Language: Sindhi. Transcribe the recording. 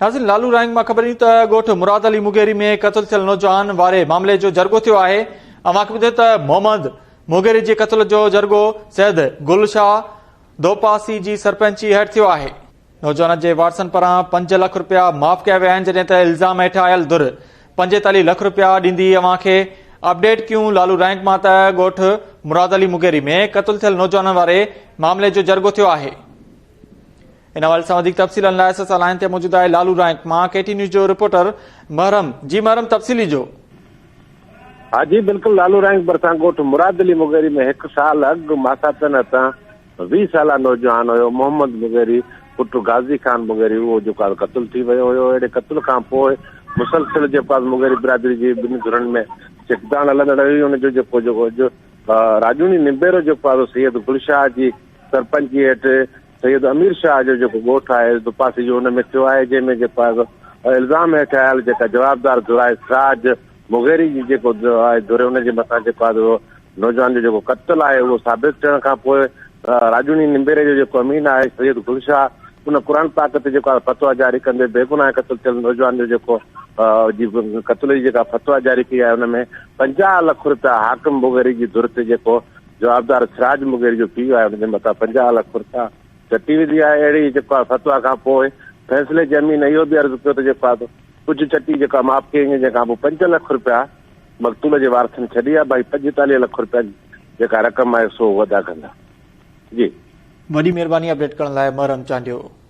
ناظرين لالو رائنگ مان خبر ڏني ته ڳوٺ مراد علي مغيري ۾ قتل ٿيل نوجوان واري معاملي جو جرڳو ٿيو آهي اوهان کي ٻڌايو ته محمد مغيري جي قتل جو جرڳو سيد گل شاهه دوپاسي جي سرپئنچي هيٺ ٿيو آهي نوجوان جي وارثن پاران 5 لک رپيا معاف ڪيا ويا آهن جڏهن ته الزام هيٺ آيل ڌر 45 لک رپيا ڏيندي اوهان کي اپڊيٽ ڪيون لالو رائنگ مان ته ڳوٺ مراد علي مغيري ۾ قتل ٿيل نوجوانن واري معاملي جو جرڳو ٿيو آهي ان حوالي سان وڌيڪ تفصيلن لاء اسان لائين تي موجود آهي لالو رائنڪ مان ڪي ٽي نيوز جو رپورٽر محرم جي محرم تفصيلي جو. ها جي بلڪل لالو رائنڪ ڀرسان ڳوٺ مراد علي مغيري ۾ هڪ سال اڳ ماساتن هٿان 20 سالا نوجوان هيو محمد مغيري پٽ غازي خان مغيري اهو جيڪو آهي قتل ٿي ويو هيو اهڙي قتل کان پوء مسلسل جيڪو آهي مغيري برادري جي ٻن ڌرن ۾ ڇڪتاڻ هلندڙ هئي ان جو جيڪو جيڪو راڄوڻي نمبيرو جيڪو آهي سيد گل شاهه جي سرپنچي هيٺ سيد امير شاهه جو جيڪو ڳوٺ آهي دوپاسي جو ان ۾ ٿيو آهي جنهن ۾ جيڪو آهي سو الزام هيٺ آيل جيڪا جوابدار ڌر آهي سراج مغيري جي جيڪو آهي ڌر ان جي مٿان جيڪو آهي سو نوجوان جو جيڪو قتل آهي اهو ثابت ٿيڻ کان پوء راڄوڻي نمبيري جو جيڪو امين آهي سيد گل شاهه ان قرآن پاڪ تي جيڪو آهي فتويٰ جاري ڪندي بيگناهه قتل ٿيل نوجوان جو جيڪو جي قتل جي جيڪا فتويٰ جاري ڪئي آهي ان ۾ 50 لک روپيا حاڪم مغيري جي ڌر تي جيڪو جوابدار سراج مغيري جو پيء آهي ان جي مٿان 50 لک رپيا چٽي وڌي آهي اهڙي ئي جيڪو آهي فتويٰ کان پوء فيصلي جي امين اهو به عرض ڪيو ته جيڪو آهي ڪجهه چٽي جيڪا معاف ڪئي وڃي جنهن کان پوء 5 لک رپيا مقتول جي وارثن ڇڏي آهي باقي 45 لک رپيا جيڪا رقم آهي سو ادا ڪندا جي. وڏي مهرباني اپڊيٽ ڪرڻ لاء محرم چانڊيو.